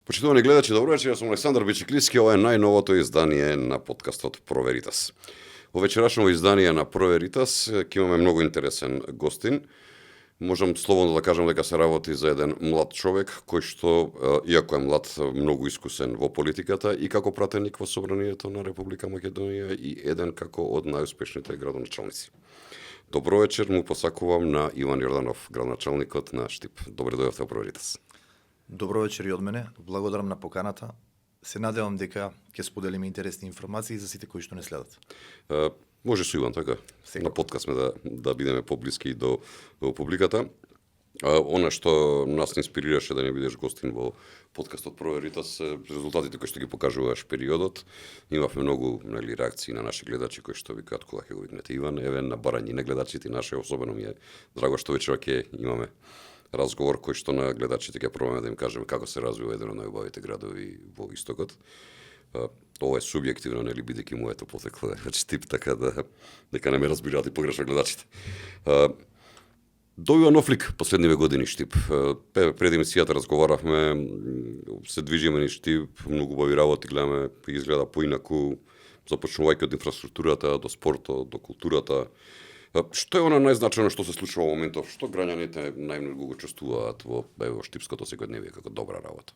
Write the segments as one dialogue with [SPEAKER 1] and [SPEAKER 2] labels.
[SPEAKER 1] Почитувани гледачи, добро вечер, јас сум Александар Бичеклиски, ова е најновото издание на подкастот Проверитас. Во вечерашното издание на Проверитас ќе имаме многу интересен гостин. Можам слободно да кажам дека се работи за еден млад човек кој што, иако е млад, многу искусен во политиката и како пратеник во Собранието на Република Македонија и еден како од најуспешните градоначалници. Добро вечер, му посакувам на Иван Јорданов, градоначалникот на Штип. Добре дојдовте во Проверитас.
[SPEAKER 2] Добро вечер и од мене. Благодарам на поканата. Се надевам дека ќе споделиме интересни информации за сите кои што не следат.
[SPEAKER 1] Може со Иван, така?
[SPEAKER 2] Секако.
[SPEAKER 1] На подкаст сме да бидеме поблиски до публиката. Она што нас не инспирираше да не бидеш гостин во подкастот Проверитас се резултатите кои што ги покажуваш периодот. Имавме многу реакции на наши гледачи кои што викаат кога ќе го виднете Иван, еве на барање на гледачите наши, особено ми е драго што вечера ќе имаме разговор кој што на гледачите ќе пробаме да им кажеме како се развива еден од најубавите градови во истокот. Ова е субјективно, нели, бидејќи моето потекло е Штип, така дека не ме разбираат и погрешно гледачите. Добива нов лик последниве години Штип. Пред емисијата разговаравме, се движиме низ Штип, многу убави работи гледаме, изгледа поинаку, започнувајќи од инфраструктурата, до спортот, до културата. Што е она најзначајно што се случува во моментов? Што граѓаните најмногу го чувствуваат во штипското секојдневие како добра работа?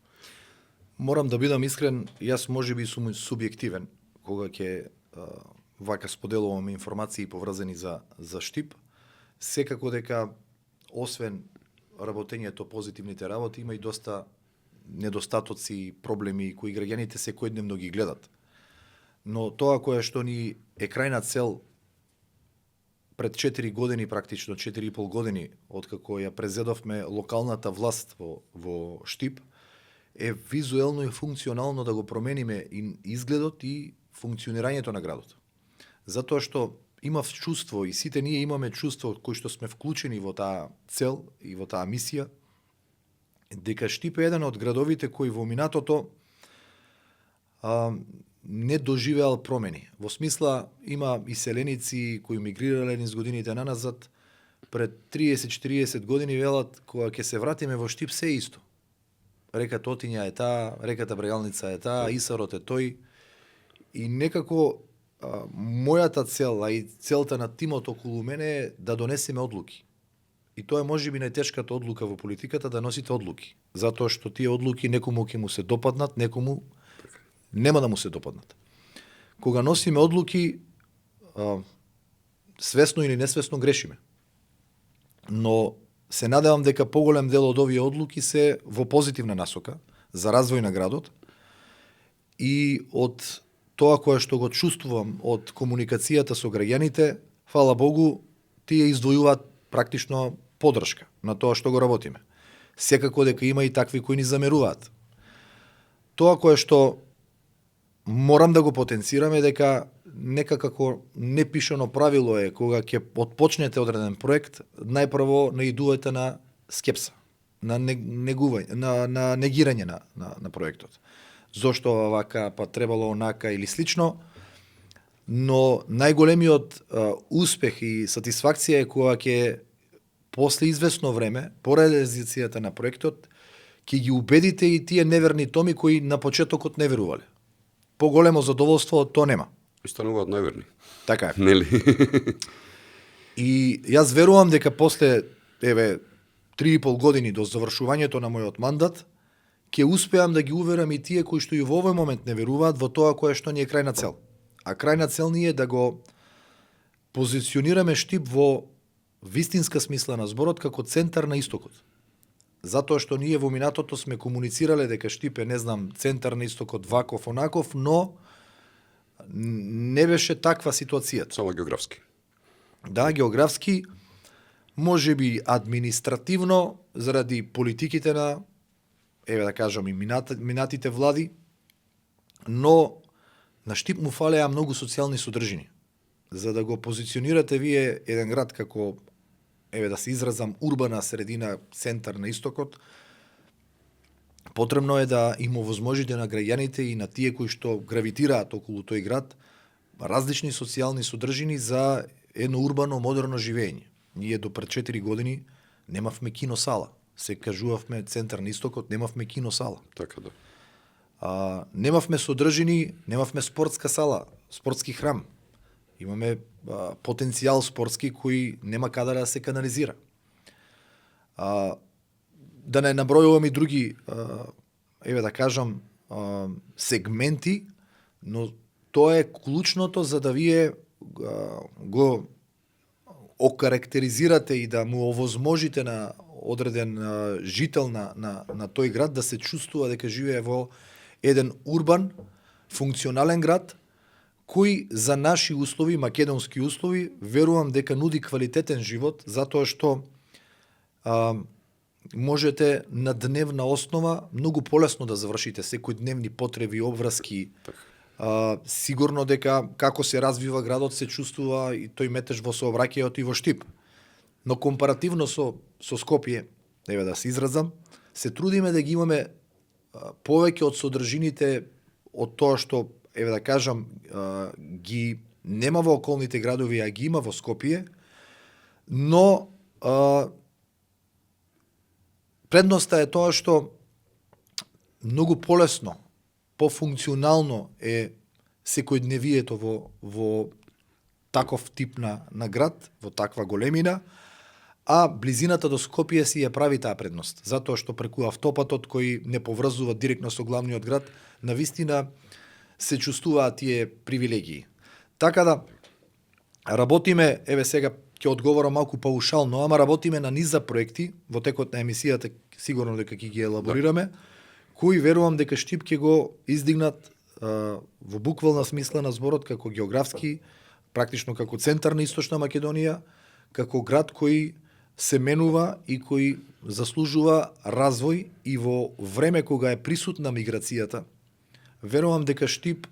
[SPEAKER 2] Морам да бидам искрен, јас можеби сум субјективен кога ќе вака споделувам информации поврзани за Штип. Секако дека освен работењето, позитивните работи, има и доста недостатоци, проблеми кои граѓаните секојдневно ги гледат. Но тоа кое што ни е крајна цел пред 4 години, практично 4,5 години, откако ја презедовме локалната власт во Штип, е визуелно и функционално да го промениме и изгледот и функционирањето на градот. Затоа што имав чувство и сите ние имаме чувство кои што сме вклучени во таа цел и во таа мисија, дека Штип е еден од градовите кои во минатото не доживеал промени. Во смисла, има иселеници кои мигрирале низ годините наназад, пред 30-40 години велат, кога ќе се вратиме во Штип, се исто. Реката Отиња е таа, реката Брегалница е таа, Исарот е тој. И некако мојата цел, а и целта на тимот околу мене е да донесеме одлуки. И тоа е можеби најтешката одлука во политиката, да носите одлуки. Затоа што тие одлуки некому ќе му се допаднат, некому нема да му се допаднат. Кога носиме одлуки, свесно или несвесно грешиме. Но се надевам дека поголем дел од овие одлуки се во позитивна насока за развој на градот и од тоа кое што го чувствувам од комуникацијата со граѓаните, фала Богу, тие издвојуваат практично поддршка на тоа што го работиме. Секако дека има и такви кои ни замеруваат. Тоа кое што морам да го потенцираме дека некако непишано правило е кога ќе отпочнете одреден проект, најпрво наидувате на скепса, на негување, на негирање на проектот. Зошто вака, па требало онака или слично, но најголемиот успех и сатисфакција е кога ќе после известно време, по реализацијата на проектот, ќе ги убедите и тие неверни томи кои на почетокот не верувале. Поголемо задоволство од тоа нема.
[SPEAKER 1] И стануваат најверни.
[SPEAKER 2] Така е.
[SPEAKER 1] Нели?
[SPEAKER 2] И јас верувам дека после 3,5 години до завршувањето на мојот мандат ќе успеам да ги уверам и тие кои што и во овој момент не веруваат во тоа кое што ни е крајна цел. А крајна цел ни е да го позиционираме Штип во вистинска смисла на зборот како центар на истокот. Затоа што ние во минатото сме комуницирале дека Штип е, центар на истокот, ваков, онаков, но не беше таква ситуацијата.
[SPEAKER 1] Само географски.
[SPEAKER 2] Да, географски, можеби административно, заради политиките на, да кажам, и минатите влади, но на Штип му фалеа многу социјални содржини. За да го позиционирате вие еден град како, да се изразам, урбана средина, центар на истокот, потребно е да им овозможите на граѓаните и на тие кои што гравитираат околу тој град различни социјални содржини за едно урбано, модерно живење. Ние до пред 4 години немавме киносала. Се кажувавме центар на истокот, немавме киносала.
[SPEAKER 1] Така да.
[SPEAKER 2] Немавме содржини, немавме спортска сала, спортски храм. Имаме потенцијал спортски кој нема каде да се канализира. Да не набројувам и други, да кажам, сегменти, но тоа е клучното за да вие го окарактеризирате и да му овозможите на одреден жител на тој град да се чувствува дека живее во еден урбан, функционален град, кој за наши услови, македонски услови, верувам дека нуди квалитетен живот, затоа што можете на дневна основа многу полесно да завршите секојдневни потреби, обврски. Сигурно дека како се развива градот се чувствува и тој метеж во сообраќајот и во Штип. Но компаративно со Скопје, да се изразам, се трудиме да ги имаме повеќе од содржините од тоа што, да кажам, ги нема во околните градови, а ги има во Скопје, но предноста е тоа што многу полесно, пофункционално е секојдневието во таков тип на град, во таква големина, а близината до Скопје си ја прави таа предност, затоа што преку автопатот кој не поврзува директно со главниот град, навистина се чувствуваат тие привилегии. Така да, работиме, сега ќе одговорам малку паушално, ама работиме на низ за проекти, во текот на емисијата сигурно дека ќе ги елаборираме, кои верувам дека Штип ќе го издигнат во буквална смисла на зборот како географски, практично како центар на Источна Македонија, како град кој се менува и кој заслужува развој и во време кога е присутна миграцијата, верувам дека Штип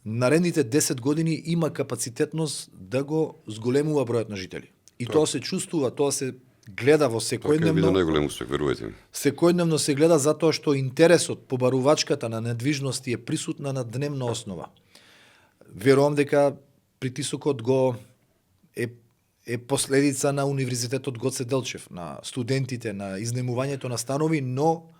[SPEAKER 2] наредните 10 години има капацитетност да го зголемува бројот на жители. И тоа се чувствува, тоа се гледа во секојдневно.
[SPEAKER 1] Така е најголем успех, верувајте ми.
[SPEAKER 2] Секојдневно се гледа затоа што интересот по барувачката на недвижности е присутна на дневна основа. Верувам дека притисокот го е последица на Универзитетот Гоце Делчев, на студентите, на изнемувањето на станови, но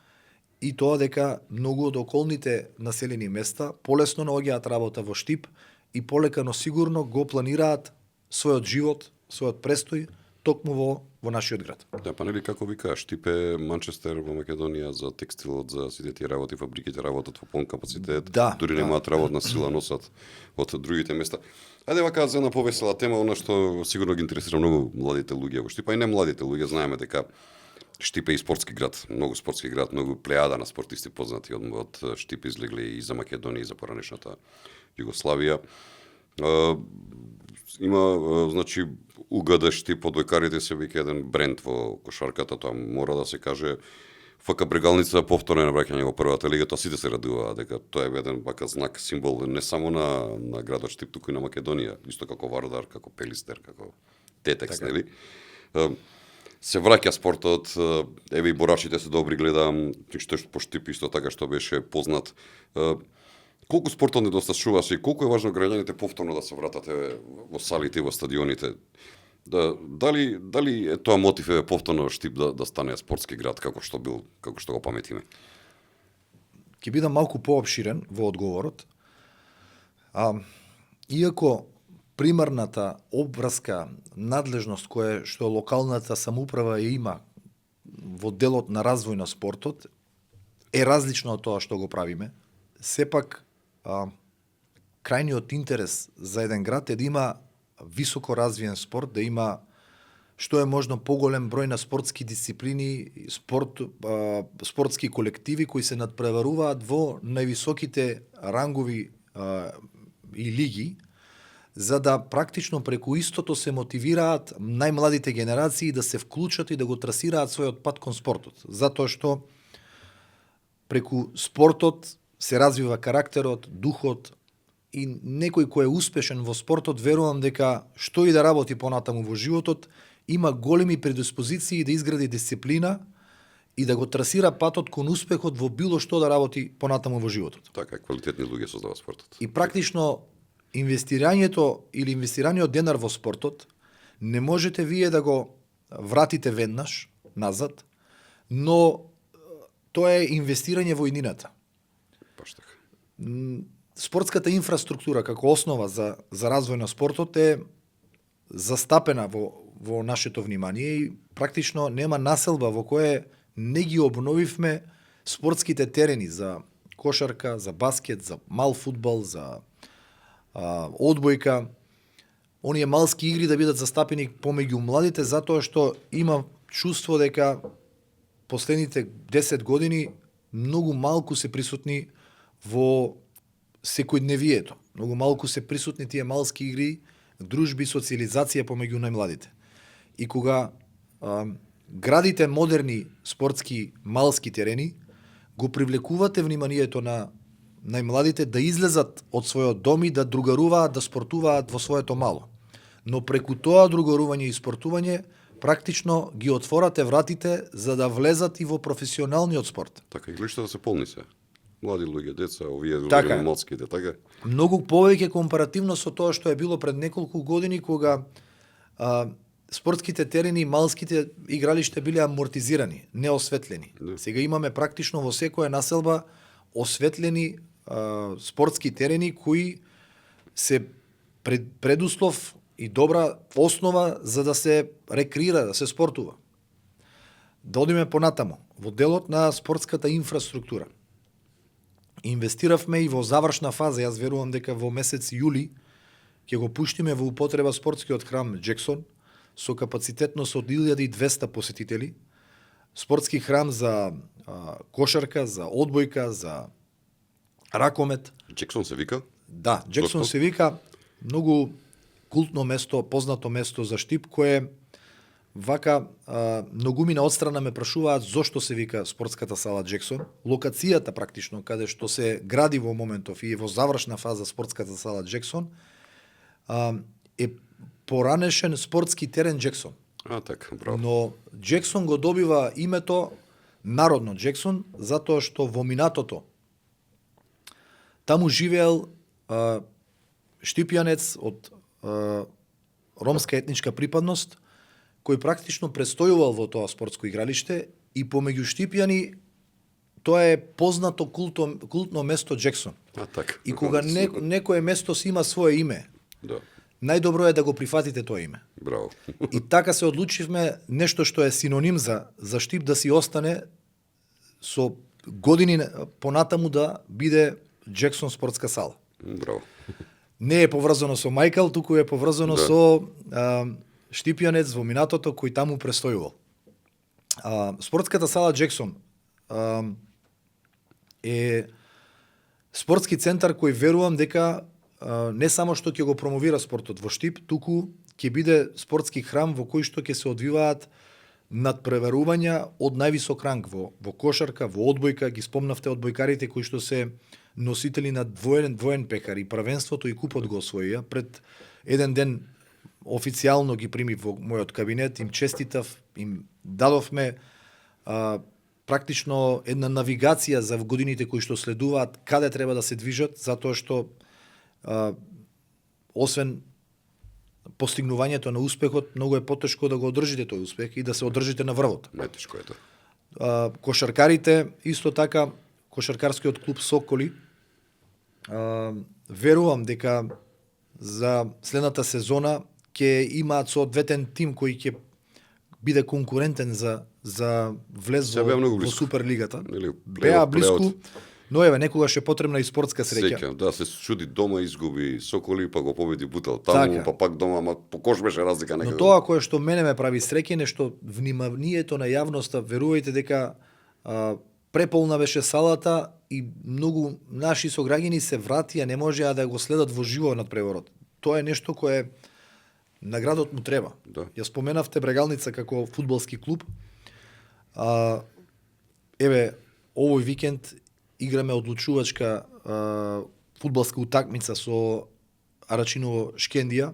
[SPEAKER 2] и тоа дека многу од околните населени места полесно наоѓаат работа во Штип и полека, но сигурно го планираат својот живот, својот престој токму во нашиот град.
[SPEAKER 1] Да, па нели како ви кажа, Штип е Манчестер во Македонија за текстилот, за сите тие работи, фабриките работат во полн капацитет, дури немаат работна сила, носат од другите места. Ајде вака за една повесела тема, она што сигурно ги интересира многу младите луѓе во Штип, а и не младите луѓе, знаеме дека Штип е и спортски град, многу спортски град, многу плејада на спортисти познати од Штип излегли и за Македонија и за поранешната Југославија. Има, значи, УГД Штип од дојкарите се веќе еден бренд во кошарката, тоа мора да се каже. ФК Брегалница повторно на враќање во првата лига, тоа сите се радуваат дека тоа е еден вака знак, символ не само на градот Штип, туку и на Македонија, исто како Вардар, како Пелистер, како Тетекс, нели? Се враќа спортот, еве и борачите се добри, гледам, што по Штип исто така што беше познат. Колку спортот недостачуваше и колку е важно граѓаните повторно да се вратате во салите и во стадионите? Дали е тоа мотив повторно Штип да стане спортски град како што го паметиме?
[SPEAKER 2] Ќе бидам малку поопширен во одговорот. Иако примарната обврска надлежност што локалната самоуправа ја има во делот на развој на спортот е различна од тоа што го правиме, сепак крајниот интерес за еден град е да има високо развиен спорт, да има што е можно поголем број на спортски дисциплини, спортски колективи кои се надпреваруваат во највисоките рангови и лиги, за да практично преку истото се мотивираат најмладите генерации да се вклучат и да го трасираат својот пат кон спортот. Затоа што преку спортот се развива карактерот, духот и некој кој е успешен во спортот, верувам дека што и да работи понатаму во животот, има големи предиспозиции да изгради дисциплина и да го трасира патот кон успехот во било што да работи понатаму во животот.
[SPEAKER 1] Така, квалитетни луѓе создава спортот.
[SPEAKER 2] И практично инвестираниот денар во спортот не можете вие да го вратите веднаш назад, но тоа е инвестирање во иднината.
[SPEAKER 1] Баш така.
[SPEAKER 2] Спортската инфраструктура како основа за развој на спортот е застапена во нашето внимание и практично нема населба во кое не ги обновивме спортските терени за кошарка, за баскет, за мал фудбал, за одбојка. Оние малски игри да бидат застапени помеѓу младите, затоа што има чувство дека последните 10 години многу малку се присутни во секојдневието. Многу малку се присутни тие малски игри, дружби, социализација помеѓу најмладите. И кога градите модерни спортски малски терени, го привлекувате вниманието на најмладите да излезат од својот дом и да другаруваат, да спортуваат во своето мало. Но преку тоа другарување и спортување, практично ги отворате вратите за да влезат и во професионалниот спорт.
[SPEAKER 1] Така, иглишта да се полни се. Млади луѓе, деца, овие
[SPEAKER 2] Така.
[SPEAKER 1] малските, така?
[SPEAKER 2] Многу повеќе компаративно со тоа што е било пред неколку години, кога спортските терени, малските игралишта биле амортизирани, неосветлени.
[SPEAKER 1] Да.
[SPEAKER 2] Сега имаме практично во секоја населба осветлени спортски терени кои се предуслов и добра основа за да се рекреира, да се спортува. Да одиме понатамо, во делот на спортската инфраструктура. Инвестиравме и во завршна фаза, јас верувам дека во месец јули ќе го пуштиме во употреба спортскиот храм Джексон со капацитетност од 1200 посетители, спортски храм за кошарка, за одбојка, за ракомет.
[SPEAKER 1] Джексон се вика?
[SPEAKER 2] Да, Джексон
[SPEAKER 1] Господ?
[SPEAKER 2] се вика, многу култно место, познато место за Штип, кое вака многумина одстрана ме прашуваат зошто се вика спортската сала Джексон. Локацијата практично каде што се гради во моментов и е во завршна фаза спортската сала Джексон е поранешен спортски терен Джексон.
[SPEAKER 1] Така, браво.
[SPEAKER 2] Но Джексон го добива името народно Джексон затоа што во минатото таму живеел штипјанец од ромска етничка припадност, кој практично престојувал во тоа спортско игралиште и помеѓу штипјани тоа е познато култно место Джексон.
[SPEAKER 1] Така.
[SPEAKER 2] И кога некое место си има свое име,
[SPEAKER 1] Да,
[SPEAKER 2] најдобро е да го прифатите тоа име.
[SPEAKER 1] браво.
[SPEAKER 2] И така се одлучивме нешто што е синоним за Штип да си остане со години понатаму да биде Джексон спортска сала.
[SPEAKER 1] Браво.
[SPEAKER 2] Не е поврзано со Мајкал, туку е поврзано
[SPEAKER 1] Да.
[SPEAKER 2] со штипјанец во минатото кој таму престојувал. Спортската сала Джексон е спортски центар кој верувам дека не само што ќе го промовира спортот во Штип, туку ќе биде спортски храм во кој што ќе се одвиваат надпреварувања од највисок ранг во кошарка, во одбојка, ги спомнавте одбојкарите кои што се носители на двоен пекар и првенството и купот го освоија. Пред еден ден официјално ги примив во мојот кабинет, им честитав, им дадовме практично една навигација за годините кои што следуваат, каде треба да се движат, затоа што освен постигнувањето на успехот, многу е потешко да го одржите тој успех и да се одржите на врвот.
[SPEAKER 1] Најтешко е тоа.
[SPEAKER 2] Кошаркарите, исто така, кошаркарскиот клуб Соколи, верувам дека за следната сезона ќе имаат соодветен тим кој ќе биде конкурентен за влез
[SPEAKER 1] Се беа многу
[SPEAKER 2] во
[SPEAKER 1] близко.
[SPEAKER 2] Суперлигата.
[SPEAKER 1] Нели,
[SPEAKER 2] Беа близко,
[SPEAKER 1] плейоф.
[SPEAKER 2] но еве некогаш е потребна и спортска среќа.
[SPEAKER 1] Среќа, да, се чуди дома изгуби Соколи, па го победи Бутел таму,
[SPEAKER 2] Така.
[SPEAKER 1] па пак дома, ама по кош беше разлика некако.
[SPEAKER 2] Но тоа кое што мене ме прави среќен е што вниманието на јавноста, верувајте дека преполна беше салата и многу наши сограѓани се вратија, не можеа да го следат во живо надпреварот. Тоа е нешто кое на градот му треба.
[SPEAKER 1] Да.
[SPEAKER 2] Ја споменавте Брегалница како фудбалски клуб. Еве, овој викенд играме одлучувачка фудбалска утакмица со Арачиново Шкендија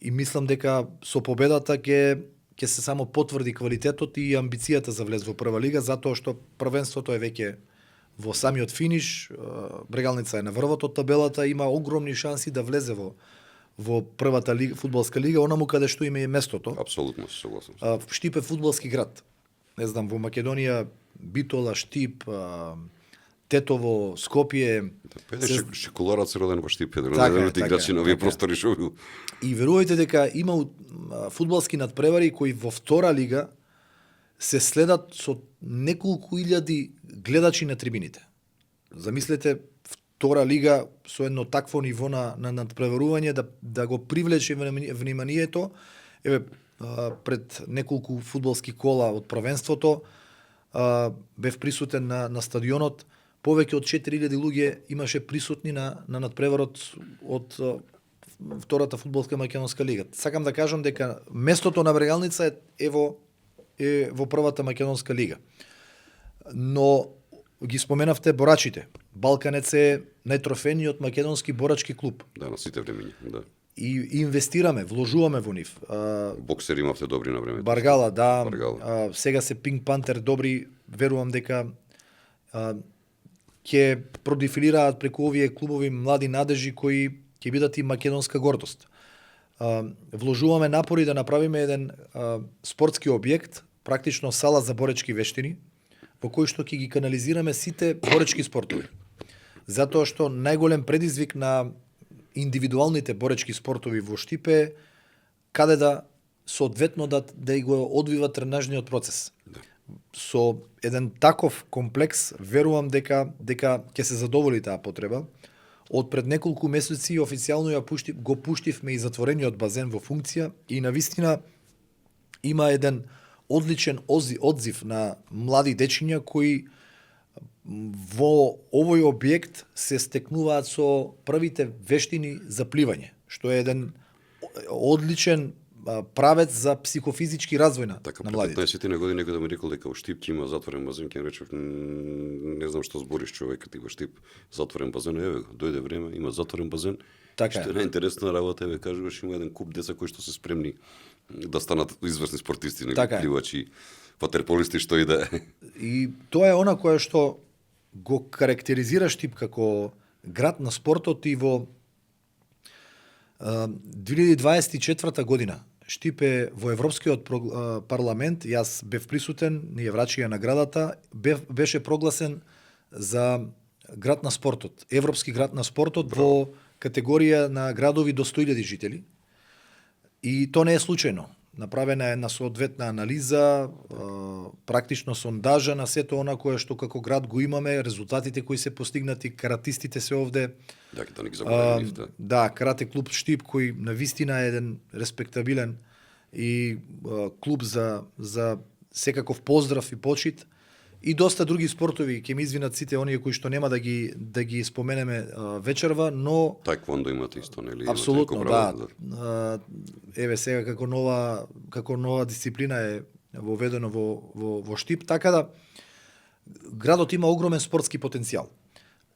[SPEAKER 2] и мислам дека со победата ќе се само потврди квалитетот и амбицијата за влез во прва лига, затоа што првенството е веќе во самиот финиш, Брегалница е на врвот од табелата, има огромни шанси да влезе во првата лига, фудбалска лига, онаму каде што им е местото.
[SPEAKER 1] Апсолутно се согласам.
[SPEAKER 2] Штип е фудбалски град. Не знам, во Македонија Битола, Штип, Тетово, Скопје.
[SPEAKER 1] Шекуларац роден во Штипе,
[SPEAKER 2] Така е,
[SPEAKER 1] играчи на овие простори што бил.
[SPEAKER 2] И верувајте дека има фудбалски надпревари кои во втора лига се следат со неколку илјади гледачи на трибините. Замислете втора лига со едно такво ниво на надпреварување да го привлече вниманието. Еве пред неколку фудбалски кола од првенството бев присутен на стадионот. Повеќе од 4000 луѓе имаше присутни на надпреварот од втората фудбалска македонска лига. Сакам да кажам дека местото на Брегалница е во првата македонска лига. Но ги споменавте борачите. Балканец е најтрофениот македонски борачки клуб.
[SPEAKER 1] Да, на сите времиња, да.
[SPEAKER 2] И инвестираме, вложуваме во нив.
[SPEAKER 1] Боксери имавте добри на времето.
[SPEAKER 2] Баргала, да.
[SPEAKER 1] Баргала.
[SPEAKER 2] Сега се Пинк Пантер добри. Верувам дека ќе продефилираат преку овие клубови млади надежи кои ќе бидат и македонска гордост. Вложуваме напори да направиме еден спортски објект, практично сала за боречки вештини, во кој што ќе ги канализираме сите боречки спортови. Затоа што најголем предизвик на индивидуалните боречки спортови во Штипе е каде да соодветно да го одвива тренажниот процес.
[SPEAKER 1] Да.
[SPEAKER 2] Со еден таков комплекс верувам дека ќе се задоволи таа потреба. Од пред неколку месеци официјално го пуштивме и затворениот базен во функција и навистина има еден одличен одзив на млади дечиња кои во овој објект се стекнуваат со првите вештини за пливање, што е еден одличен правец за психофизички развој на младите.
[SPEAKER 1] Така, пред 15 години некој да ми рекол дека во Штип ќе има затворен базен, ќе речев не знам што збориш човек, ти во Штип затворен базен, еве дојде време, има затворен базен.
[SPEAKER 2] Така
[SPEAKER 1] што е најинтересна работа, еве кажуваш има еден куп деца кои што се спремни да станат изврсни спортисти,
[SPEAKER 2] така
[SPEAKER 1] пливачи, ватерполисти, што и да е.
[SPEAKER 2] И тоа е она кое што го карактеризира Штип како град на спортот и во 2024 година Штип е во Европскиот парламент, јас бев присутен, ние врачија наградата, беше прогласен за град на спортот, европски град на спортот. Браво. Во категорија на градови до 100.000 жители. И то не е случајно. Направена е една соодветна анализа, практично сондажа на сето она кое што како град го имаме, резултатите кои се постигнати, каратистите се овде.
[SPEAKER 1] Да не ги забораваме.
[SPEAKER 2] Да, карате клуб Штип кој навистина е еден респектабилен и клуб за секаков поздрав и почит. И доста други спортови, ќе ми извинат сите оние кои што нема да ги споменеме вечерва, но
[SPEAKER 1] таеквондо имате исто, нели?
[SPEAKER 2] Апсолутно, да. Еве сега како нова дисциплина е воведено во Штип, така да градот има огромен спортски потенцијал.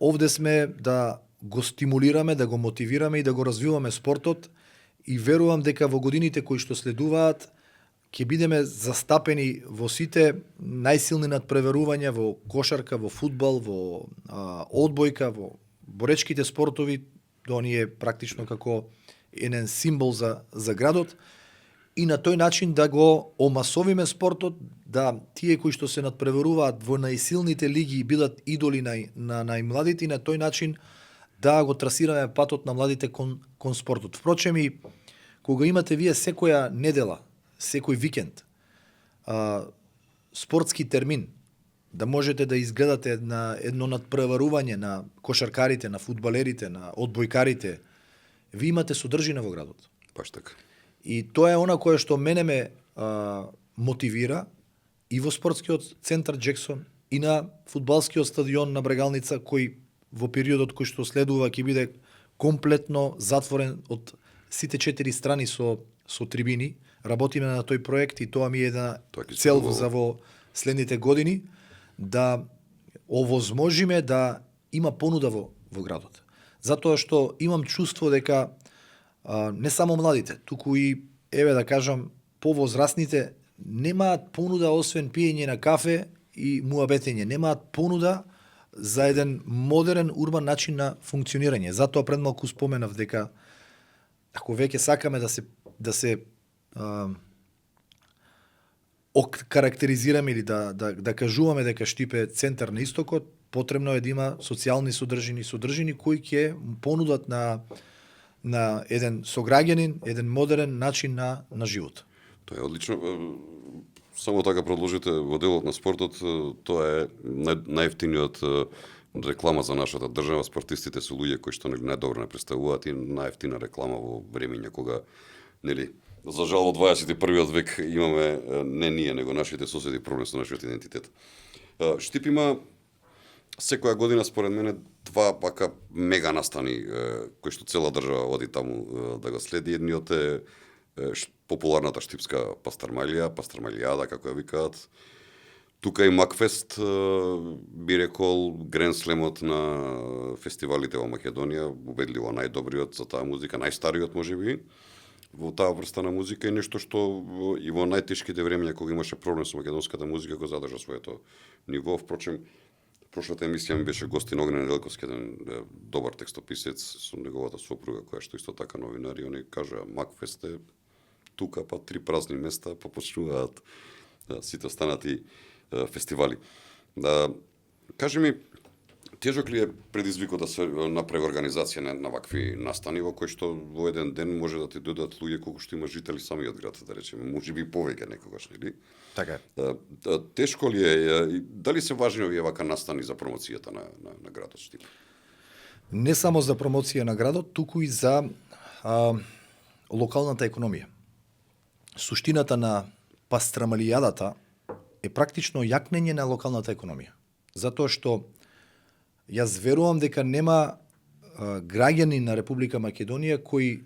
[SPEAKER 2] Овде сме да го стимулираме, да го мотивираме и да го развиваме спортот и верувам дека во годините кои што следуваат ќе бидеме застапени во сите најсилни надпреварувања во кошарка, во фудбал, во одбојка, во боречките спортови, да оние практично како еден символ за градот и на тој начин да го омасовиме спортот, да тие кои што се надпреваруваат во најсилните лиги бидат идоли на најмладите и на тој начин да го трасираме патот на младите кон спортот. Впрочем и кога имате вие секоја недела, секој викенд, спортски термин, да можете да изгледате на едно надпреварување на кошаркарите, на фудбалерите, на одбојкарите, ви имате содржина во градот.
[SPEAKER 1] Баш така.
[SPEAKER 2] И тоа е она кое што мене ме мотивира и во спортскиот центар Джексон, и на фудбалскиот стадион на Брегалница, кој во периодот кој што следува ќе биде комплетно затворен од сите 4 страни со трибини. Работиме на тој проект и тоа ми е една цел за во следните години, да овозможиме да има понуда во градот. Затоа што имам чувство дека не само младите, туку и, еве да кажам, повозрастните немаат понуда освен пиење на кафе и муабетење. Немаат понуда за еден модерен урбан начин на функционирање. Затоа пред малку споменав дека ако веќе сакаме да се карактеризираме или да кажуваме дека Штип е центар на истокот, потребно е да има социјални содржини кои ќе понудат на еден сограѓанин, еден модерен начин на живот.
[SPEAKER 1] Тоа е одлично. Само така продолжите во делот на спортот, тоа е најевтиниот реклама за нашата држава. Спортистите се луѓе кои што најдобро не представуваат и најевтина реклама во времења кога за жал во 21. век имаме не ние, него нашите соседи проблем со нашиот идентитет. Штип има секоја година според мене два пака мега настани кои што цела држава оди таму да го следи. Едниот е популарната штипска пастармалијада како ја викаат. Тука и Макфест, би рекол, гренслемот на фестивалите во Македонија, убедливо најдобриот за таа музика, најстариот можеби во таа врста на музика и нешто што и во најтешките времења кога имаше проблем со македонската музика го задржа своето ниво. Впрочем, прошлата емисија ми беше гостин Огнен Неделковски, еден добар текстописец со неговата сопруга која што исто така новинар, и они кажа Макфест е тука, па 3 празни места, па почнуваат сите останати фестивали. Кажи ми, тежок ли е предизвикот да се направи организација на вакви настани во кои што во еден ден може да ти додат луѓе колку што има жители самиот град, да речеме, можеби повеќе некогаш, нели?
[SPEAKER 2] Така
[SPEAKER 1] е. Тешко ли е, дали се важни овие вака настани за промоцијата на градот Штип?
[SPEAKER 2] Не само за промоција на градот, туку и за локалната економија. Суштината на пастрамалијадата е практично јакнење на локалната економија. Затоа што јас верувам дека нема граѓани на Република Македонија кој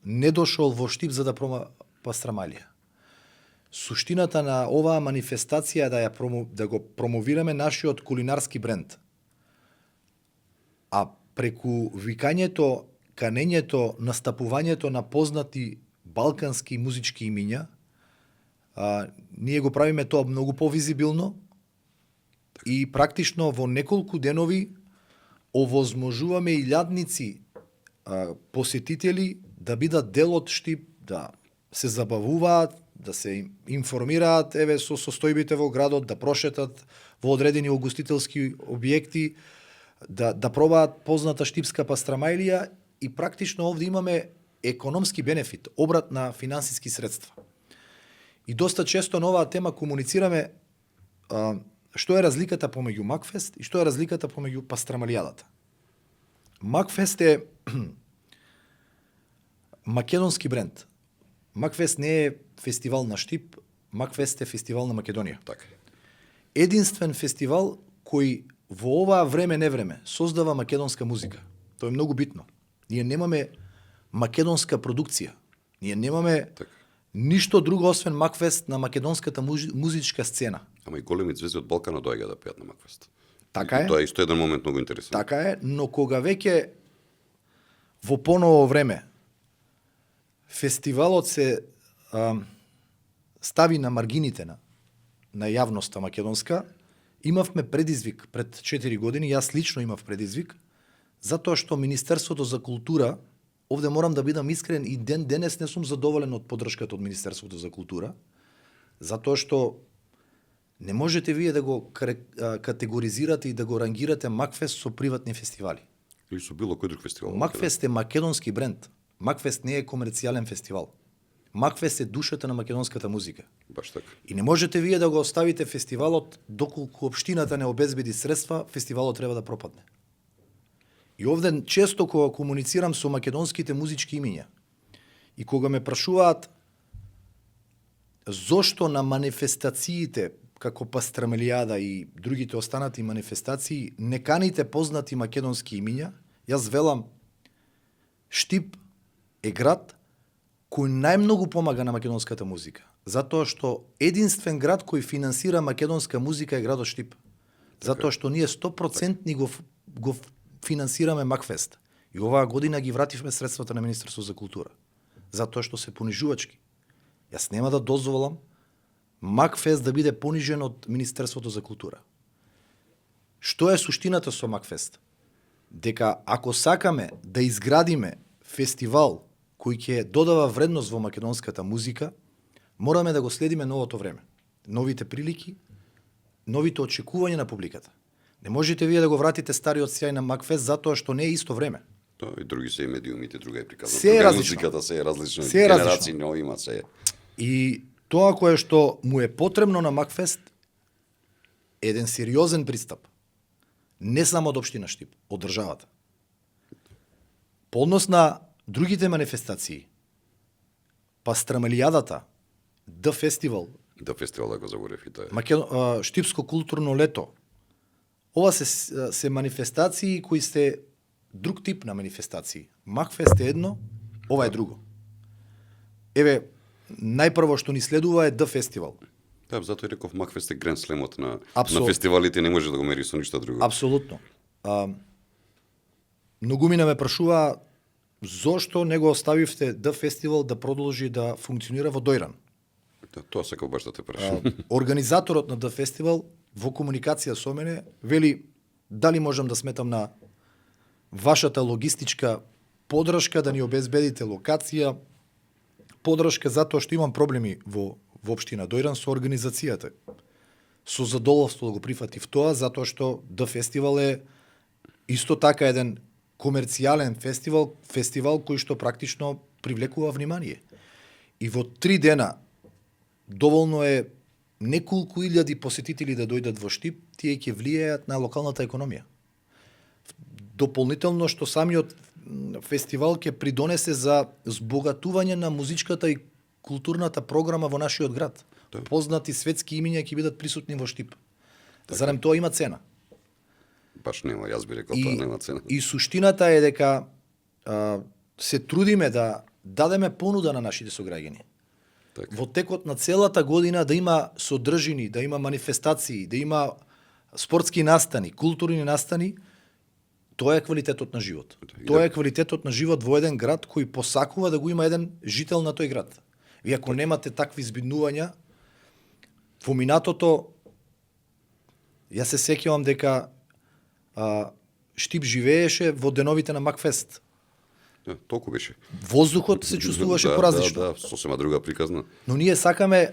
[SPEAKER 2] не дошол во Штип за да прома пастрамалија. Суштината на оваа манифестација е да го промовираме нашиот кулинарски бренд. А преку викањето, канењето, настапувањето на познати балкански музички имиња, ние го правиме тоа многу повизибилно и практично во неколку денови овозможуваме илјадници посетители да бидат дел од Штип, да се забавуваат, да се информираат со состојбите во градот, да прошетат во одредени угостителски објекти, да пробаат позната штипска пастрамајлија и практично овде имаме економски бенефит, обрат на финансиски средства. И доста често на оваа тема комуницираме што е разликата помеѓу Макфест и што е разликата помеѓу пастрамалијадата. Макфест е македонски бренд. Макфест не е фестивал на Штип, Макфест е фестивал на Македонија.
[SPEAKER 1] Така.
[SPEAKER 2] Единствен фестивал кој во оваа време создава македонска музика. Тоа е многу битно. Ние немаме македонска продукција. Ние немаме ништо друго освен Макфест на македонската музичка сцена.
[SPEAKER 1] Ама и големи звезди од Балкана доаѓаат да пеат на Макфест.
[SPEAKER 2] Така е.
[SPEAKER 1] Тоа е исто еден момент многу интересен.
[SPEAKER 2] Така е, но кога веќе во поново време фестивалот се стави на маргините на јавноста македонска, имавме предизвик пред 4 години, јас лично имав предизвик, затоа што Министерството за култура, овде морам да бидам искрен, и денес не сум задоволен од поддршката од Министерството за култура, затоа што не можете вие да го категоризирате и да го рангирате Макфест со приватни фестивали.
[SPEAKER 1] Или со било кој друг фестивал.
[SPEAKER 2] Макфест е македонски бренд. Макфест не е комерцијален фестивал. Макфест е душата на македонската музика.
[SPEAKER 1] Баш така.
[SPEAKER 2] И не можете вие да го оставите фестивалот доколку општината не обезбеди средства, фестивалот треба да пропадне. И овде често кога комуницирам со македонските музички имиња и кога ме прашуваат зошто на манифестациите како Пастрамалијада и другите останати манифестации не каните познати македонски имиња, јас велам Штип е град кој најмногу помага на македонската музика, затоа што единствен град кој финансира македонска музика е градот Штип. Затоа што ние 100% го финансираме Макфест. И оваа година ги вративме средствата на Министерството за култура. Затоа што се понижувачки. Јас нема да дозволам Макфест да биде понижен од Министерството за култура. Што е суштината со Макфест? Дека ако сакаме да изградиме фестивал кој ќе додава вредност во македонската музика, мораме да го следиме новото време, новите прилики, новите очекувања на публиката. Не можете вие да го вратите стариот сјај на Макфест затоа што не е исто време.
[SPEAKER 1] Да, и други се и медиумите, друга е приказна.
[SPEAKER 2] Се е
[SPEAKER 1] Друга
[SPEAKER 2] различно.
[SPEAKER 1] музиката се е различно.
[SPEAKER 2] Се е различно.
[SPEAKER 1] Генерации нови има се.
[SPEAKER 2] И тоа кое што му е потребно на Макфест е еден сериозен пристап. Не само од општина Штип, од државата. По однос на другите манифестации, па Страмелијадата, Д фестивал,
[SPEAKER 1] Да, фестивал да го заборев и тоа.
[SPEAKER 2] Штипско културно лето. Ова се манифестации кои се друг тип на манифестации. Макфест е едно, ова е друго. Еве, најпрво што ни следува е Д фестивал.
[SPEAKER 1] Да, затоа и реков Макфест е гранд слемот на фестивалите, не може да го мери со ништо друго.
[SPEAKER 2] Апсолутно. Многумина ме прашува зошто не го оставивте Д фестивал да продолжи да функционира во Дојран.
[SPEAKER 1] Да, тоа сакав баш да те прашам.
[SPEAKER 2] Организаторот на Д фестивал во комуникација со мене вели дали можам да сметам на вашата логистичка подршка да ни обезбедите локација, подршка затоа што имам проблеми во општина Дојран со организацијата. Со задоволство да го прифатив тоа затоа што Д фестивал е исто така еден комерцијален фестивал кој што практично привлекува внимание. И во 3 дена доволно е неколку илјади посетители да дојдат во Штип, тие ќе влијаат на локалната економија. Дополнително што самиот фестивал ќе придонесе за збогатување на музичката и културната програма во нашиот град.
[SPEAKER 1] Да.
[SPEAKER 2] Познати светски имиња ќе бидат присутни во Штип. Зарем тоа има цена?
[SPEAKER 1] Баш нема, јас би рекол тоа нема цена.
[SPEAKER 2] И суштината е дека се трудиме да дадеме понуда на нашите сограѓани.
[SPEAKER 1] Така.
[SPEAKER 2] Во текот на целата година да има содржини, да има манифестации, да има спортски настани, културни настани, тоа е квалитетот на живот. Тоа е квалитетот на живот во еден град кој посакува да го има еден жител на тој град. Ви ако немате такви збиднувања, во минатото, јас се сеќавам дека Штип живееше во деновите на Макфест.
[SPEAKER 1] Толку беше.
[SPEAKER 2] Воздухот се чувствуваше поразлично.
[SPEAKER 1] Да, сосема друга приказна.
[SPEAKER 2] Но ние сакаме,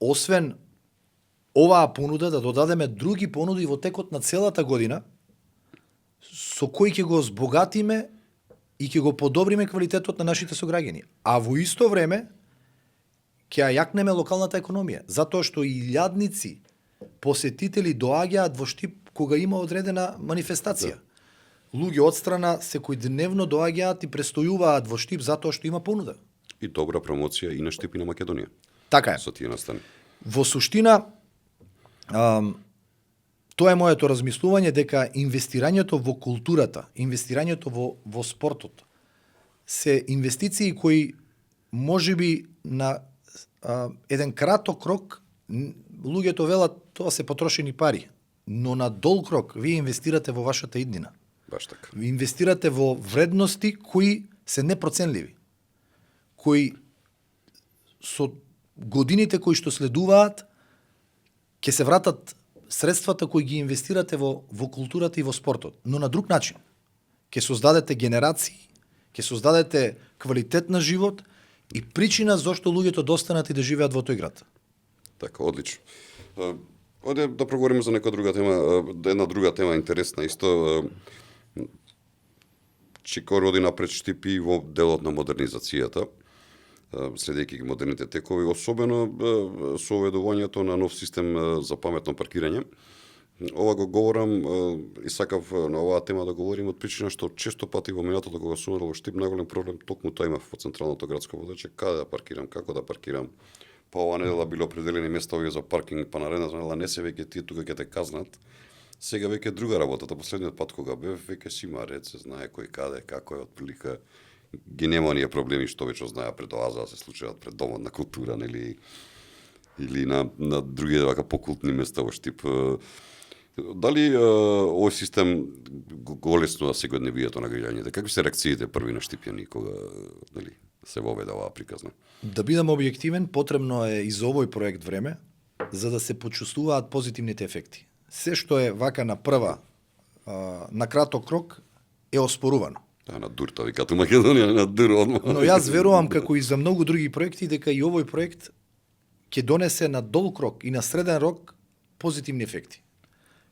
[SPEAKER 2] освен оваа понуда, да додадеме други понуди во текот на целата година, со кои ќе го збогатиме и ќе го подобриме квалитетот на нашите сограѓани. А во исто време, ќе ја јакнеме локалната економија, затоа што илјадници посетители доаѓаат во Штип кога има одредена манифестација. Да. Луѓе од страна секојдневно доаѓаат и престојуваат во Штип затоа што има понуда.
[SPEAKER 1] И добра промоција и на Штип и на Македонија.
[SPEAKER 2] Така е.
[SPEAKER 1] Со тие настани.
[SPEAKER 2] Во суштина, тоа е моето размислување дека инвестирањето во културата, инвестирањето во спортот се инвестиции кои можеби на еден краток рок луѓето велат тоа се потрошени пари, но на долг рок вие инвестирате во вашата иднина.
[SPEAKER 1] Баш така.
[SPEAKER 2] Инвестирате во вредности кои се непроценливи, кои со годините кои што следуваат ќе се вратат средствата кои ги инвестирате во културата и во спортот, но на друг начин. Ќе создадете генерации, ќе создадете квалитет на живот и причина зошто луѓето достанат и да живеат во тој град.
[SPEAKER 1] Така, одлично. Оде да проговориме за нека друга тема, една друга тема интересна исто. Чико роди напред Штипи во делот на модернизацијата, следејќи ги модерните текови, особено со уведувањето на нов систем за паметно паркирање. Ова го говорам и сакав на оваа тема да говорим од причина што често пати во минатото кога сум во Штип најголем проблем токму тоа имав во централното градско водлече, каде да паркирам, како да паркирам. Па ова недела било определени места овие за паркинг, па наредната недела не се веќе тие тука ќе те казнат. Сега веќе друга работата. Последниот пат кога бев, веќе си има ред, се знае кој каде, како е отприлика. Ги нема оние проблеми што веќе знаеа пред оаза се случуваат пред домот на култура, нели, или на други вака покултни места во Штип. Дали овој систем го олеснува секојдневието на граѓаните? Какви се реакциите први на штипјани кога, нели, се воведе оваа приказна?
[SPEAKER 2] Да бидам објективен, потребно е и за овој проект време за да се почувствуваат позитивните ефекти. Се што е вака на прва, на краток рок, е оспорувано.
[SPEAKER 1] Да, на дурта, викат у Македонија, на дур одма.
[SPEAKER 2] Но јас верувам, како и за многу други проекти, дека и овој проект ќе донесе на долг рок и на среден рок позитивни ефекти.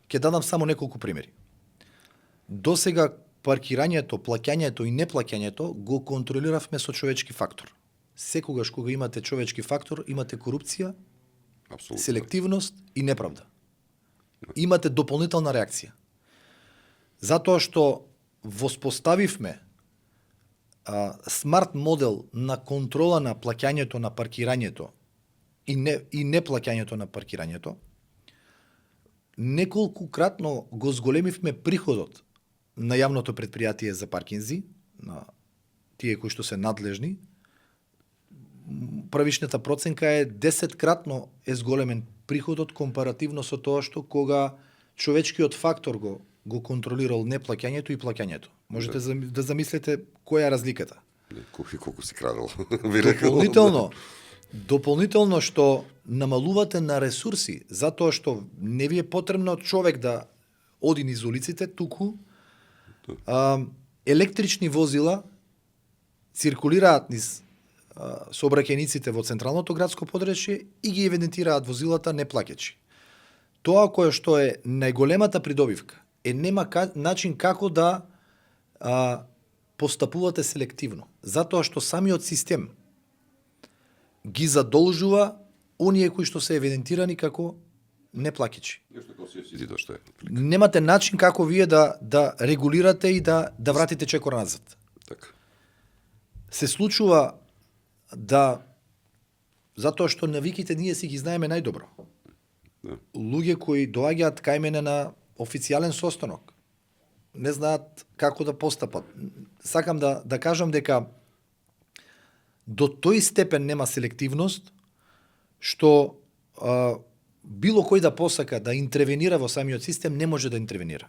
[SPEAKER 2] Ќе дадам само неколку примери. Досега паркирањето, плаќањето и неплаќањето го контролиравме со човечки фактор. Секогаш кога имате човечки фактор, имате корупција,
[SPEAKER 1] Апсолутно.
[SPEAKER 2] селективност и неправда. Имате дополнителна реакција. Затоа што воспоставивме смарт модел на контрола на плаќањето на паркирањето и неплаќањето на паркирањето, неколкукратно го зголемивме приходот на јавното претпријатие за паркинзи, на тие кои што се надлежни. Правишната проценка е 10-кратно е зголемен приходот компаративно со тоа што кога човечкиот фактор го контролирал неплаќањето и плаќањето. Можете да замислите која е разликата.
[SPEAKER 1] Колку си крадел.
[SPEAKER 2] Дополнително што намалувате на ресурси, затоа што не ви е потребно човек да оди низ улиците, туку електрични возила циркулираат низ сообраќајниците во централното градско подречје и ги евидентираат возилата неплаќачи. Тоа кое што е најголемата придобивка е нема начин како да постапувате селективно, затоа што самиот систем ги задолжува оние кои што се евидентирани како неплаќачи. Немате начин како вие да регулирате и да вратите чекор назад.
[SPEAKER 1] Така.
[SPEAKER 2] Се случува затоа што навиките ние си ги знаеме најдобро.
[SPEAKER 1] Да.
[SPEAKER 2] Луѓе кои доаѓаат кај мене на официјален состанок не знаат како да постапат. Сакам да кажам дека до тој степен нема селективност што било кој да посака да интервенира во самиот систем не може да интервенира.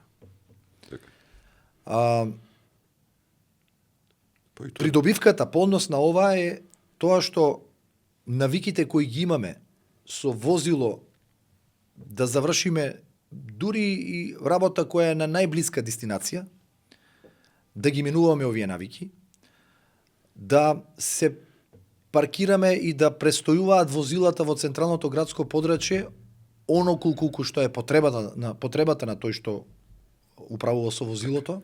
[SPEAKER 2] Придобивката по однос на ова е тоа што навиките кои ги имаме со возило да завршиме дури и работа која е на најблиска дестинација, да ги минуваме овие навики, да се паркираме и да престојуваат возилата во централното градско подрачје оноколку што е потребата на тој што управува со возилото.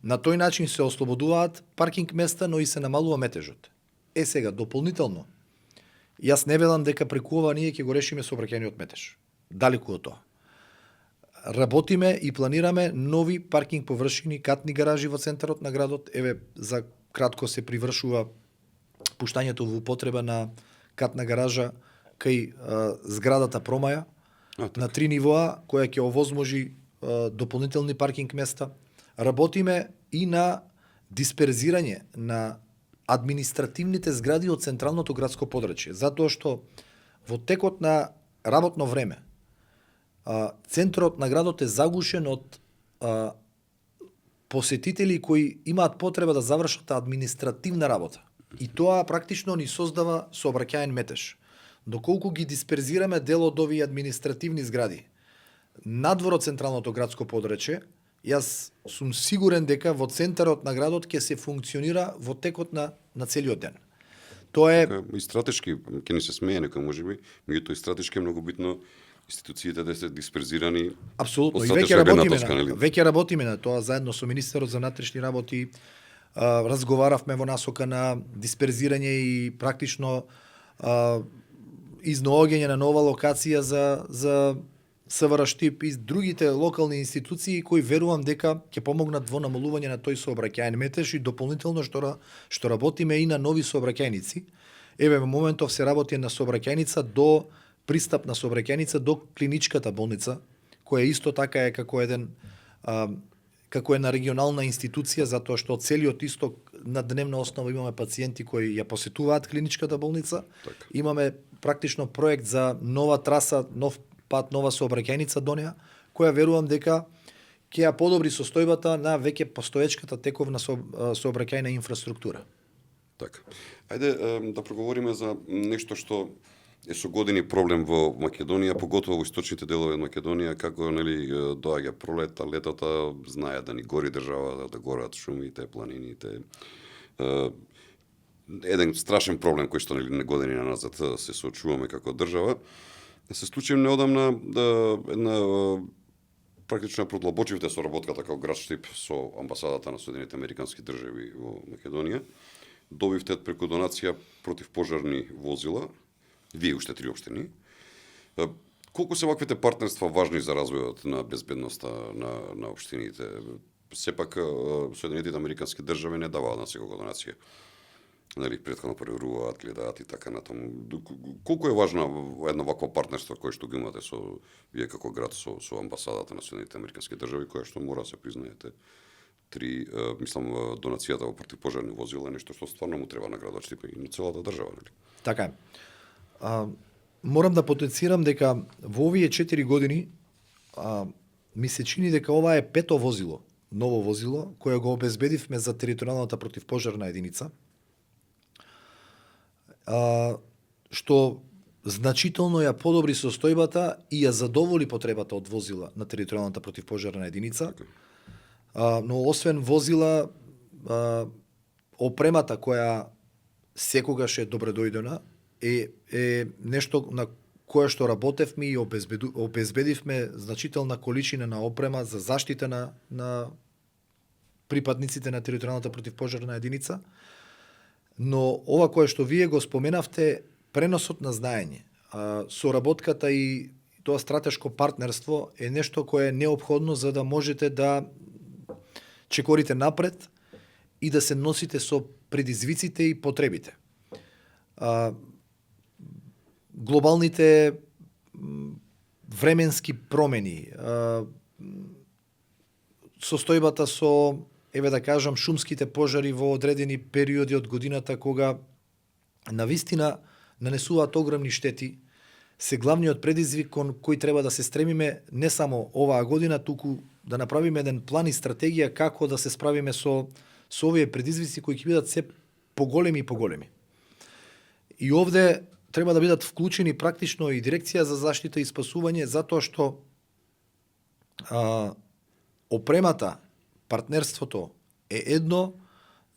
[SPEAKER 2] На тој начин се ослободуваат паркинг места, но и се намалува метежот. Сега, дополнително, јас не велам дека преку ова ние ќе го решиме сообраќајниот метеж. Далеку од тоа. Работиме и планираме нови паркинг површини, катни гаражи во центарот на градот. Еве, за кратко се привршува пуштањето во употреба на катна гаража кај зградата Промаја на 3 нивоа, која ќе овозможи дополнителни паркинг места. Работиме и на дисперзирање на административните згради од централното градско подрачје, затоа што во текот на работно време центарот на градот е загушен од посетители кои имаат потреба да завршат административна работа. И тоа практично ни создава сообраќаен метеж. Доколку ги дисперзираме дел од овие административни згради надвор од централното градско подрачје, јас сум сигурен дека во центарот на градот ќе се функционира во текот на целиот ден. Тоа е
[SPEAKER 1] и стратешки, ќе ни се смее некој можеби, меѓутоа и стратешки е многу битно институциите да се дисперзирани.
[SPEAKER 2] Апсолутно, и веќе работиме на тоа заедно со министерот за внатрешни работи. Разговаравме во насока на дисперзирање и практично изноаѓање на нова локација за СВР Штип и другите локални институции кои верувам дека ќе помогнат во намалување на тој сообраќаен метеж и дополнително што работиме и на нови сообраќајници. Еве во моментов се работи на сообраќајница до пристапна сообраќајница до клиничката болница, која исто така е како една регионална институција, затоа што од целиот исток на дневна основа имаме пациенти кои ја посетуваат клиничката болница.
[SPEAKER 1] Так.
[SPEAKER 2] Имаме практично проект за нова траса, нов пат, нова сообраќајница до неа, која верувам дека ќе ја подобри состојбата на веќе постоечката тековна сообраќајна инфраструктура.
[SPEAKER 1] Така. Ајде да проговориме за нешто што е со години проблем во Македонија, поготово во источните делови од Македонија, како доаѓа пролета, летото, знае да ни гори држава, да горат шумите, планините. Еден страшен проблем кој што години назад се соочуваме како држава. Се случи неодамна една практично ја продлабочивте соработката како град Штип со амбасадата на Соединетите Американски држави во Македонија. Добивте преку донација противпожарни возила, вие уште 3 општини. Колку се ваквите партнерства важни за развојот на безбедноста на општините? Сепак Соединетите Американски држави не даваат на секоја донација. Нели, претходно проверуваат, гледаат и така натаму. Колку е важно едно вакво партнерство кое што го имате со вие како град со амбасадата на Соединетите Американски држави, која што мора да се признаете? Донацијата во противпожарни возила е нешто што стварно му треба на градот Штип и на целата држава, нели?
[SPEAKER 2] Така е. Морам да потенцирам дека во овие 4 години ми се чини дека ова е пето возило, ново возило, кое го обезбедивме за територијалната противпожарна единица, што значително ја подобри состојбата и ја задоволи потребата од возила на територијалната противпожарна единица. Но освен возила, опремата која секогаш е добредојдена е нешто на кое што работевме и обезбедивме значителна количина на опрема за заштита на припадниците на територијалната противпожарна единица. Но ова кое што вие го споменавте, преносот на знаење, соработката и тоа стратешко партнерство е нешто кое е неопходно за да можете да чекорите напред и да се носите со предизвиците и потребите. Глобалните временски промени, состојбата со, еве да кажам, шумските пожари во одредени периоди од годината кога навистина нанесуваат огромни штети, се главниот предизвик кон кој треба да се стремиме не само оваа година, туку да направиме еден план и стратегија како да се справиме со овие предизвици кои ќе бидат се поголеми и поголеми. И овде треба да бидат вклучени практично и дирекција за заштита и спасување, затоа што опремата, партнерството е едно,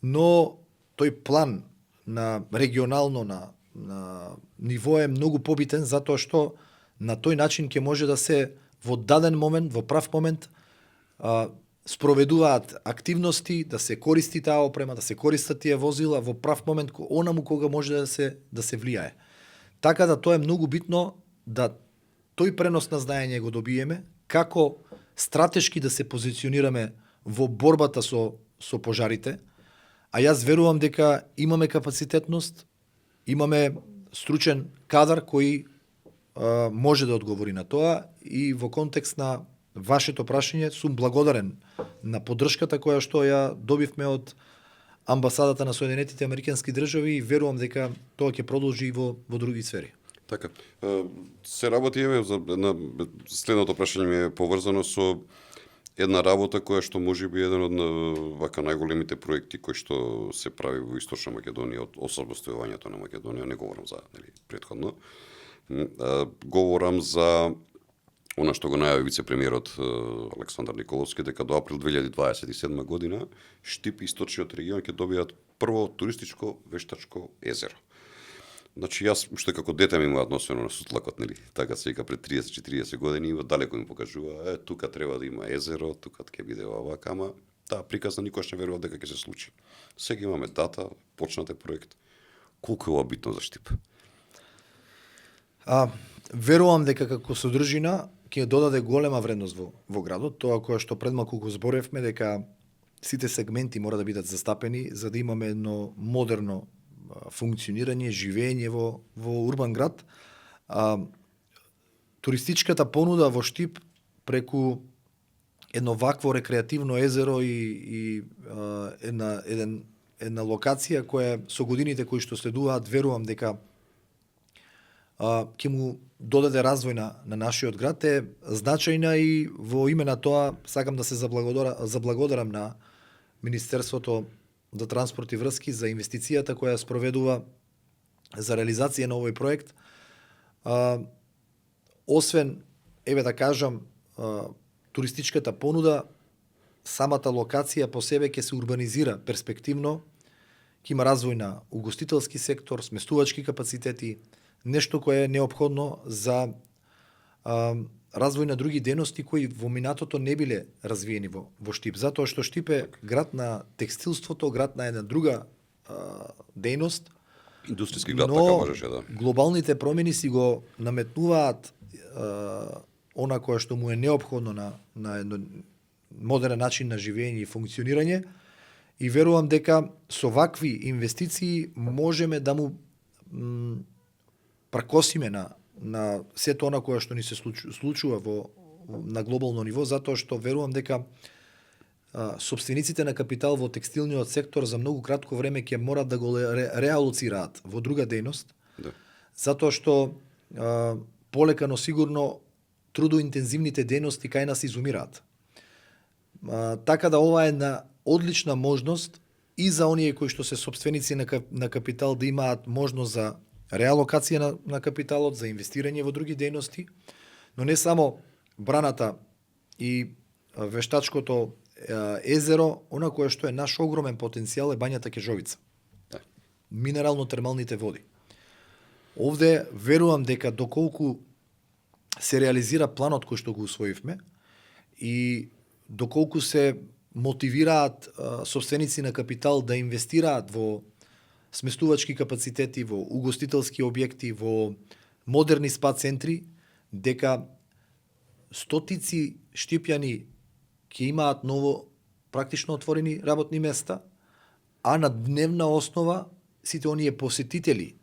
[SPEAKER 2] но тој план на регионално на ниво е многу побитен, затоа што на тој начин ќе може да се во даден момент, во прав момент спроведуваат активности, да се користи таа опрема, да се користат тие возила во прав момент онаму кога може да се влијае. Така да тоа е многу битно да тој пренос на знаење го добиеме, како стратешки да се позиционираме во борбата со пожарите, а јас верувам дека имаме капацитетност, имаме стручен кадар кој може да одговори на тоа и во контекст на вашето прашање сум благодарен на поддршката која што ја добивме од амбасадата на Соединетите Американски држави и верувам дека тоа ќе продолжи и во други сфери.
[SPEAKER 1] Така. Се работи на следното прашање ми е поврзано со една работа која што можеби еден од вака најголемите проекти кои што се прави во Источна Македонија од освободувањето на Македонија, не говорам за претходно. Говорам за она што го најави вице-премиерот Александар Николовски, дека до април 2027 година Штип и Источниот регион ќе добијат прво туристичко вештачко езеро. Значи јас уште како дете ми имаат носено на сутлакот, нели? Така се вика пред 30-40 години и далеко ми покажува, тука треба да има езеро, тука ќе биде овака, ама таа приказна никош не верував дека ќе се случи. Сега имаме дата, почнате проект. Колку е ова битно за Штип?
[SPEAKER 2] Верувам дека како содржина ќе додаде голема вредност во градот, тоа кое што пред малку го зборевме дека сите сегменти мора да бидат застапени за да имаме едно модерно функционирање, живење во урбан град. Туристичката понуда во Штип преку едно вакво рекреативно езеро и една локација која со годините кои што следуваат, верувам дека ќе му додаде развој на нашиот град, е значајна и во име на тоа сакам да се заблагодарам на Министерството за транспорт и врски за инвестицијата која спроведува за реализација на овој проект. Освен, еве да кажам, туристичката понуда, самата локација по себе ќе се урбанизира перспективно, ќе има развој на угостителски сектор, сместувачки капацитети, нешто кое е неопходно за развој на други дејности кои во минатото не биле развиени во Штип, затоа што Штип е град на текстилството, град на една друга дејност.
[SPEAKER 1] Индустријски град, така можеше, да.
[SPEAKER 2] Глобалните промени си го наметнуваат она кое што му е неопходно на едно модерен начин на живење и функционирање, и верувам дека со вакви инвестиции можеме да му пракосиме на сето она кое што ни се случува на глобално ниво, затоа што верувам дека собствениците на капитал во текстилниот сектор за многу кратко време ќе морат да го реалоцираат во друга дејност,
[SPEAKER 1] Да.
[SPEAKER 2] затоа што полека но сигурно трудоинтензивните дејности кај нас изумираат. Така да ова е една одлична можност и за оние кои што се собственици на капитал да имаат можност за реалокација на капиталот, за инвестирање во други дејности, но не само браната и вештачкото езеро, она кое што е наш огромен потенцијал е бањата Кежовица.
[SPEAKER 1] Да.
[SPEAKER 2] Минерално-термалните води. Овде верувам дека доколку се реализира планот кој што го усвоивме и доколку се мотивираат собственици на капитал да инвестираат во сместувачки капацитети, во угостителски објекти, во модерни спа центри, дека стотици штипјани ќе имаат ново практично отворени работни места, а на дневна основа сите оние посетители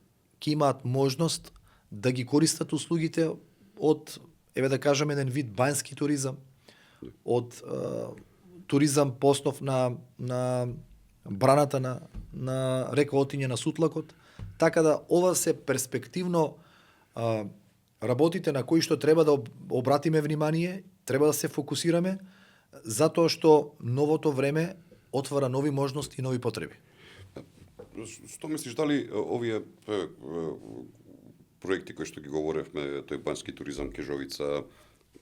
[SPEAKER 2] ќе имаат можност да ги користат услугите од, еве да кажеме, еден вид банјски туризам, од туризам по основ на браната на река Отиње на Сутлакот, така да ова се перспективно работите на кои што треба да обратиме внимание, треба да се фокусираме, затоа што новото време отвара нови можности и нови потреби.
[SPEAKER 1] Што мислиш, дали овие проекти кои што ги говоревме, тој банјски туризам, Кежовица,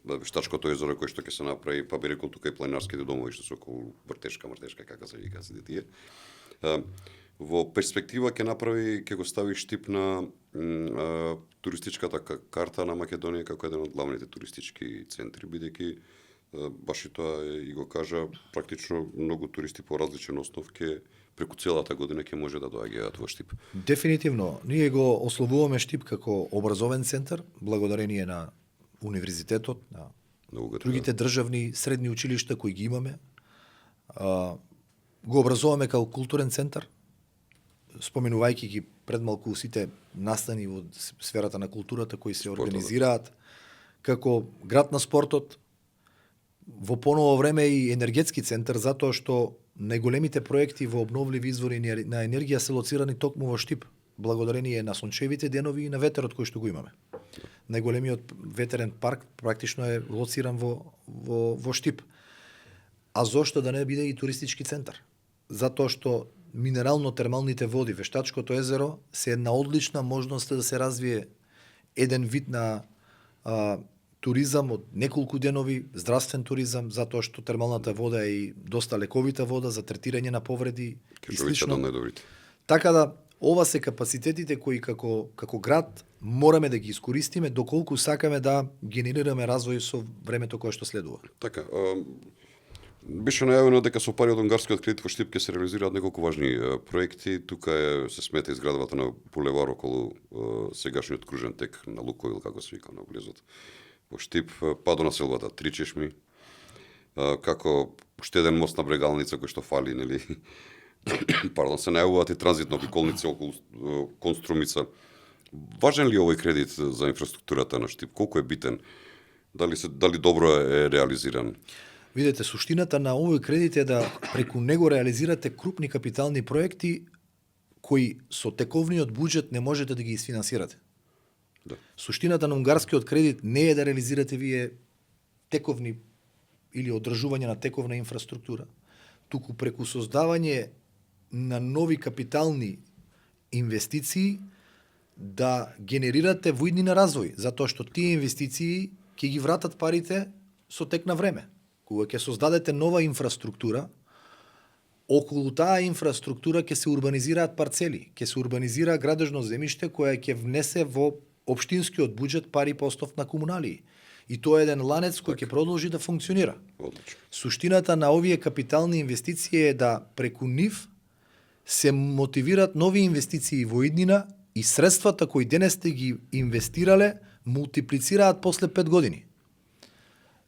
[SPEAKER 1] Вештачкото езеро кој што ќе се направи, па би рекол тука и планинарските домови што се околу Мртешка, како се вика сите тие. Во перспектива ќе го стави Штип на туристичката карта на Македонија како еден од главните туристички центри, бидејќи баш и тоа и го кажа, практично многу туристи по различен основ преку целата година ќе може да доаѓаат во Штип.
[SPEAKER 2] Дефинитивно, ние го ословуваме Штип како образовен центар, благодарение на универзитетот, на другите државни средни училишта кои ги имаме. Го образуваме како културен центар, споменувајќи ги предмалку сите настани во сферата на културата кои се организираат, како град на спортот, во поново време и енергетски центар, затоа што најголемите проекти во обновливи извори на енергија се лоцирани токму во Штип, благодарение на сончевите денови и на ветерот кој што го имаме. Најголемиот ветерен парк практично е лоциран во Штип. А зошто да не биде и туристички центар? Затоа што минерално-термалните води, Вештачкото езеро се една одлична можност да се развие еден вид на туризам од неколку денови, здравствен туризам, затоа што термалната вода е и доста лековита вода за третирање на повреди и слично. Така да, ова се капацитетите кои како град мораме да ги искористиме доколку сакаме да генерираме развој со времето кое што следува.
[SPEAKER 1] Така, беше најавено дека со пари од унгарскиот кредит во Штип ќе се реализираат неколку важни проекти. Тука се смета изградбата на булевар околу сегашниот кружен тек на Лукоил, како се вика на влезот во Штип, па до населбата Три чешми, како уште еден мост на Брегалница кој што фали, нели? Пардон, се најавуваат и транзитно обиколници околу Конструмица. Важен ли е овој кредит за инфраструктурата на Штип? Колку е битен? Дали добро е реализиран?
[SPEAKER 2] Видете, суштината на овој кредит е да преку него реализирате крупни капитални проекти кои со тековниот буџет не можете да ги isfinansирате.
[SPEAKER 1] Да.
[SPEAKER 2] Суштината на унгарскиот кредит не е да реализирате вие тековни или одржување на тековна инфраструктура, туку преку создавање на нови капитални инвестиции да генерирате во иднина развој, затоа што тие инвестиции ќе ги вратат парите со тек на време. Кога ќе создадете нова инфраструктура, околу таа инфраструктура ќе се урбанизираат парцели, ќе се урбанизира градежно земјиште кое ќе внесе во општинскиот буџет пари по основ на комуналии. И тоа е еден ланец кој ќе продолжи да функционира.
[SPEAKER 1] Одлично.
[SPEAKER 2] Суштината на овие капитални инвестиции е да преку нив се мотивират нови инвестиции во иднина и средствата кои денес сте ги инвестирале мултиплицираат после 5 години.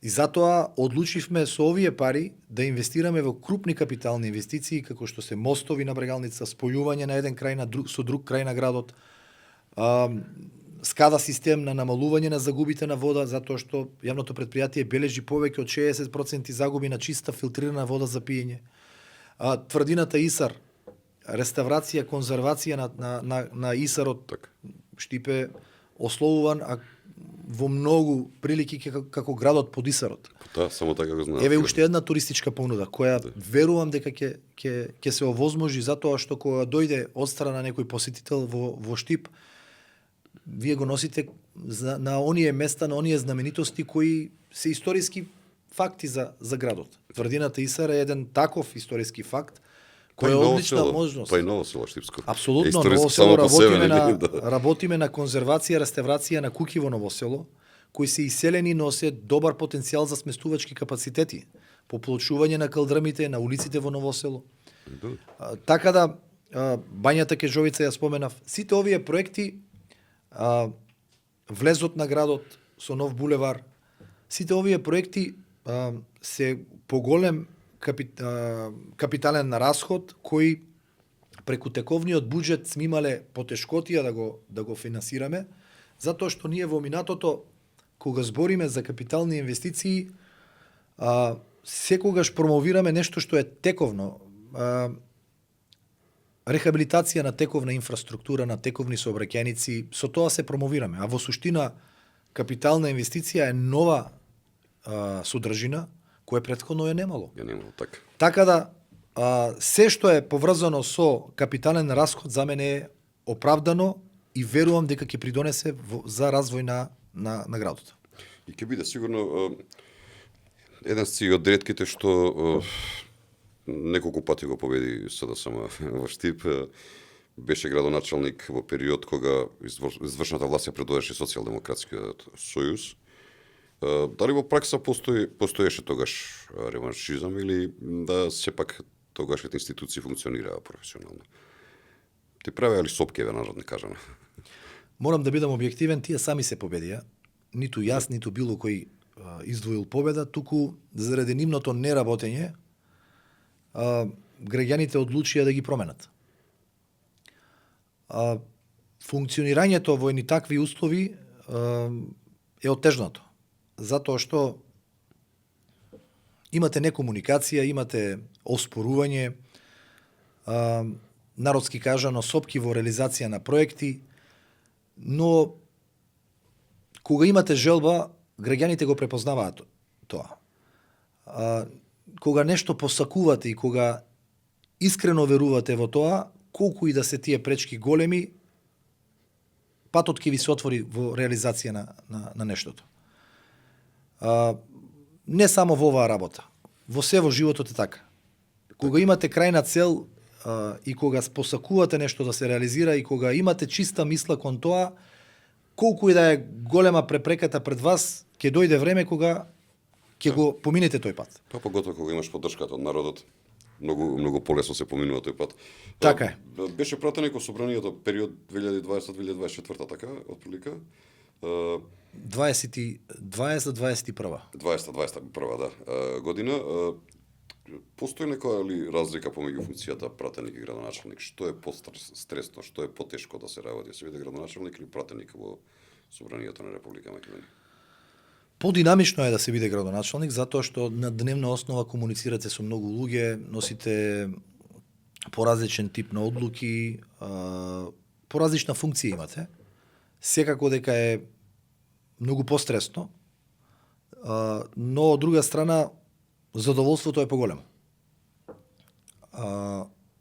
[SPEAKER 2] И затоа одлучивме со овие пари да инвестираме во крупни капитални инвестиции, како што се мостови на Брегалница, спојување на еден крај со друг крај на градот, скада систем на намалување на загубите на вода, затоа што јавното предпријатие бележи повеќе од 60% загуби на чиста филтрирана вода за пиење. Тврдината Исар, реставрација, конзервација на Исарот,
[SPEAKER 1] Така.
[SPEAKER 2] Штипе ословуван, а во многу прилики како градот под Исарот.
[SPEAKER 1] Да, само така го знаат.
[SPEAKER 2] Еве уште една туристичка понуда, која верувам дека ќе се овозможи, затоа што кога дојде од страна некој посетител во Штип, вие го носите на оние места, на оние знаменитости кои се историски факти за градот. Тврдината Исар е еден таков историски факт, кој е одлична можност.
[SPEAKER 1] Па и Ново село Штипско.
[SPEAKER 2] Апсолутно,
[SPEAKER 1] Историски
[SPEAKER 2] Ново село
[SPEAKER 1] само по себе,
[SPEAKER 2] работиме на конзервација, реставрација на куќи во Ново село, кои се иселени, носат добар потенцијал за сместувачки капацитети, поплочување на калдрмите на улиците во Ново село. Така да, Бањата Кежовица ја споменав, сите овие проекти, влезот на градот со нов булевар, сите овие проекти се поголем капитален расход кој преку тековниот буџет сме имале потешкотија да го финансираме, затоа што ние во минатото, кога збориме за капитални инвестиции, секогаш промовираме нешто што е тековно. Рехабилитација на тековна инфраструктура, на тековни сообраќајници, со тоа се промовираме. А во суштина, капитална инвестиција е нова содржина, која претходно ја немало.
[SPEAKER 1] Ја немало, така.
[SPEAKER 2] Така да, се што е поврзано со капитален расход за мене е оправдано и верувам дека ќе придонесе за развој на градот.
[SPEAKER 1] И ќе биде сигурно еден од ретките што неколку пати го победи СДСМ во Штип, беше градоначалник во период кога извршната власт ја предводеше Социјалдемократскиот сојуз. Дали во пракса постоеше тогаш реваншизам или да сепак тогашните институции функционираа професионално? Ти правеа ли сопкеве, народно кажано?
[SPEAKER 2] Морам да бидам објективен, тие сами се победија. Ниту јас, ниту било кој издвоил победа, туку заради нивното неработење, граѓаните одлучија да ги променат. Функционирањето во едни такви услови е оттежнато, затоа што имате некомуникација, имате оспорување, народски кажано, сопки во реализација на проекти, но кога имате желба, граѓаните го препознаваат тоа. Кога нешто посакувате и кога искрено верувате во тоа, колку и да се тие пречки големи, патот ќе ви се отвори во реализација на нештото. Не само во оваа работа, во се во животот е така. Кога имате крајна цел и кога посакувате нешто да се реализира и кога имате чиста мисла кон тоа, колку и да е голема препреката пред вас, ќе дојде време кога ќе го поминете тој пат.
[SPEAKER 1] Па поготово кога имаш поддршката од народот, многу полесно се поминува тој пат.
[SPEAKER 2] Така е.
[SPEAKER 1] Беше пратено во собранието период 2020-2024, така, отприлика.
[SPEAKER 2] 2021.
[SPEAKER 1] 2021, да, година. Постои некоја ли разлика помеѓу функцијата пратеник и градоначалник? Што е постресно, што е потешко да се работи? Се биде градоначалник или пратеник во собранието на Република Македонија?
[SPEAKER 2] Подинамично е да се биде градоначалник, затоа што на дневна основа комуницирате со многу луѓе, носите поразличен тип на одлуки, поразлична функција имате. Секако дека е многу постресно, но од друга страна задоволството е поголемо.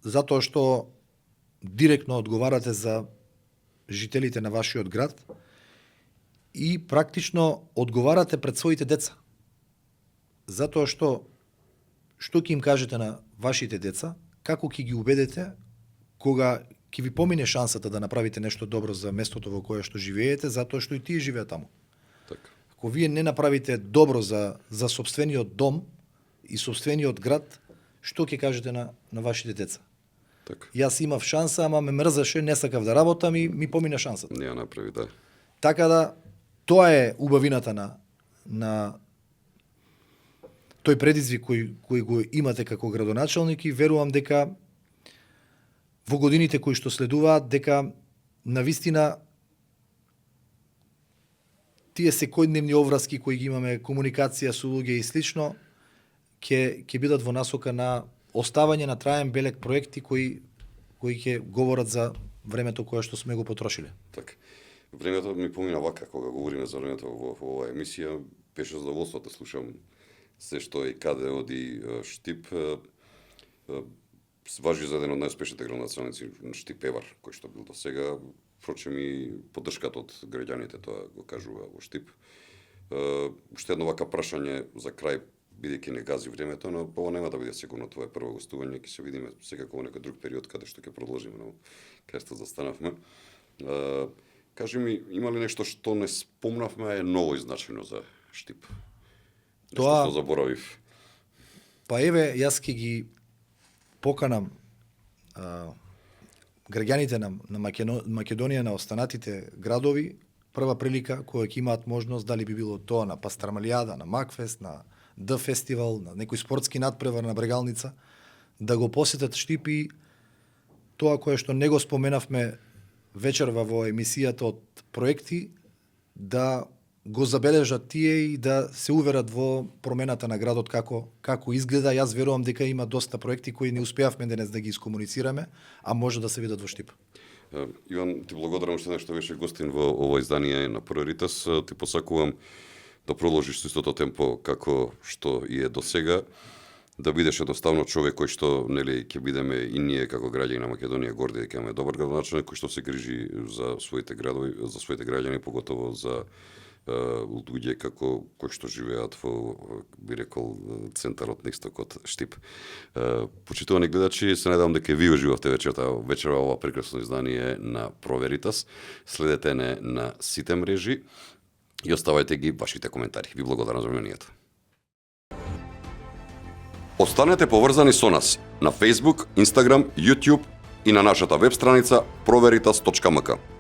[SPEAKER 2] Затоа што директно одговарате за жителите на вашиот град и практично одговарате пред своите деца. Затоа што ќе им кажете на вашите деца, како ќе ги убедете кога ќе ви помине шансата да направите нешто добро за местото во кое што живеете, затоа што и тие живеат таму.
[SPEAKER 1] Така.
[SPEAKER 2] ако вие не направите добро за сопствениот дом и сопствениот град, што ќе кажете на вашите деца?
[SPEAKER 1] Така.
[SPEAKER 2] Јас имав шанса, ама ме мрзаше, не сакав да работам и ми помина шансата.
[SPEAKER 1] Не ја направи, да.
[SPEAKER 2] Така да, тоа е убавината на тој предизвик кој го имате како градоначалник и верувам дека во годините кои што следуваат, дека навистина тие секојдневни обврски кои ги имаме, комуникација со луѓе и слично, ќе бидат во насока на оставање на траен белег проекти кои ќе говорат за времето кое што сме го потрошиле.
[SPEAKER 1] Така. Времето ми помина вака, кога говориме за времето во оваа емисија, беше задоволство да слушам се што и каде оди Штип. Важи за еден од најуспешните градоначалници Штип Евар, кој што бил до сега. Впрочем и поддршката од граѓаните тоа го кажува во Штип. Уште едно вака прашање за крај, бидејќи не гази времето, но ова нема да биде сигурно твое прво гостување, ќе се видиме секако во некој друг период каде што ќе продолжиме, но кај што застанавме. Кажи ми, има ли нешто што не спомнавме е ново и значајно за Штип? Нешто што заборавив?
[SPEAKER 2] Па еве, јас ќе ги поканам граѓаните на Македонија, на останатите градови, прва прилика која ќе имаат можност, дали би било тоа на Пастрамалијада, на Макфест, на Д фестивал, на некој спортски надпревар на Брегалница, да го посетат Штип и тоа кое што не го споменавме вечерва во емисијата од проекти, да го забележат тие и да се уверат во промената на градот како изгледа. Јас верувам дека има доста проекти кои не успеавме денес да ги искомуницираме, а може да се видат во Штип.
[SPEAKER 1] Иван, ти благодарам што беше гостин во ова издание на Приоритас. Ти посакувам да продолжиш со истото темпо како што и е до сега, да бидеш едноставно човек кој што нели ќе бидеме и ние како граѓани на Македонија горди дека имаме добар градоначалник кој што се грижи за своите градови, за своите граѓани, поготово за луѓе како кои што живеат во, би рекол, центарот на истокот Штип. Почитувани гледачи, се надевам дека ви уживавте вечерва ова прекрасно издание на Проверитас. Следете не на сите мрежи и оставајте ги вашите коментари. Ви благодарам за вниманието. Останете поврзани со нас на Facebook, Instagram, YouTube и на нашата веб страница proveritas.mk.